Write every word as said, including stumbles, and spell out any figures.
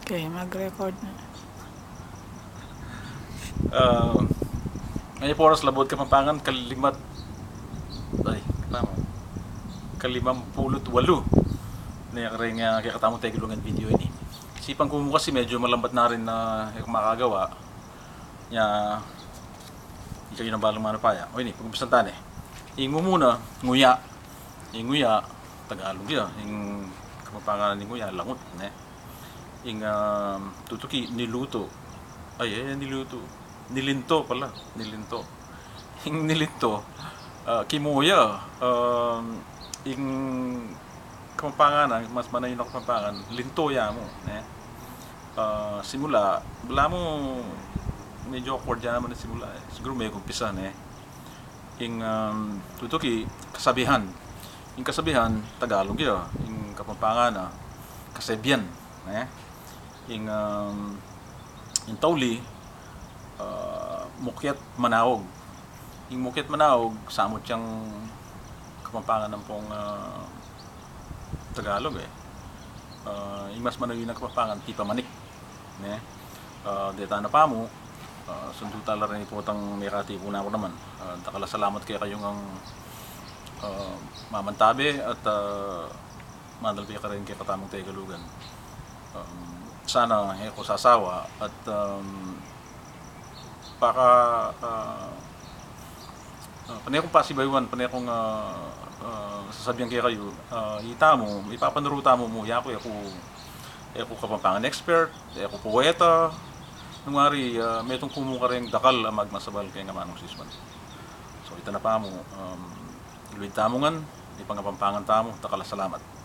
Okay, mag-record na. Ah, ngeni pu oras, labud Kapampangan, kalimat, ay, tama. Kalimampulu't walu. Ne, kareng, ah, kekatamung Tegalugan video ini. Sipan ku mu kasi medyo malambat na rin na, eh, makagawa. Nya, ikayu nang balang manupaya. O ini, pag-umpisan ta ne. Ing mumuna, nguya. Ing nguya, Tagalog ya. Ing Kapampangan ning nguya, langut, ne? Ing, um, tutuki, niluto. Ay, ay, niluto. Nilinto pala, nilinto. Ing nilinto, ah, kimuya. Um, ing Kapampangan, ah, mas manayun a Kapampangan, linto ya mu, ne? Ah, simula, balamu, medyo awkward ya naman ing simula, eh. Siguru me-umpisa, ne? Ing, um, tutuki, kasabihan. Ing kasabihan, Tagalog ya. Ing Kapampangan, ah, kasebian, ne? Ing, um, ing tauli, ah, mukyat manaug. Ing mukyat manaug, samut yang Kapampangan ampong, ah, Tagalog, eh. Ah, ing mas manayun a Kapampangan, tipamanik, ne? Ah, deta na pamu, ah, sundu ta la rin potang mekatipunan ku naman. Ah, dakal a salamat kekayu ngan, ah, mamantabe at, ah, manalbe kareng kekatamung Tegalugan. Um, sana e ku sasawa at, um, para, ah, ah, pane kung pasibayuan, pane kung, ah, ah, sasabian kekayu, ah, itamu, ipapanuru tamu mu, yaku, e ku, e ku Kapampangan expert, e ku poeta, nung wari, ah, metung ku mu kareng dakal a magmasabal keng amanung siswan. So, ita na pamu, um, luid tamu ngan, ipangapampangan tamu, dakal a salamat.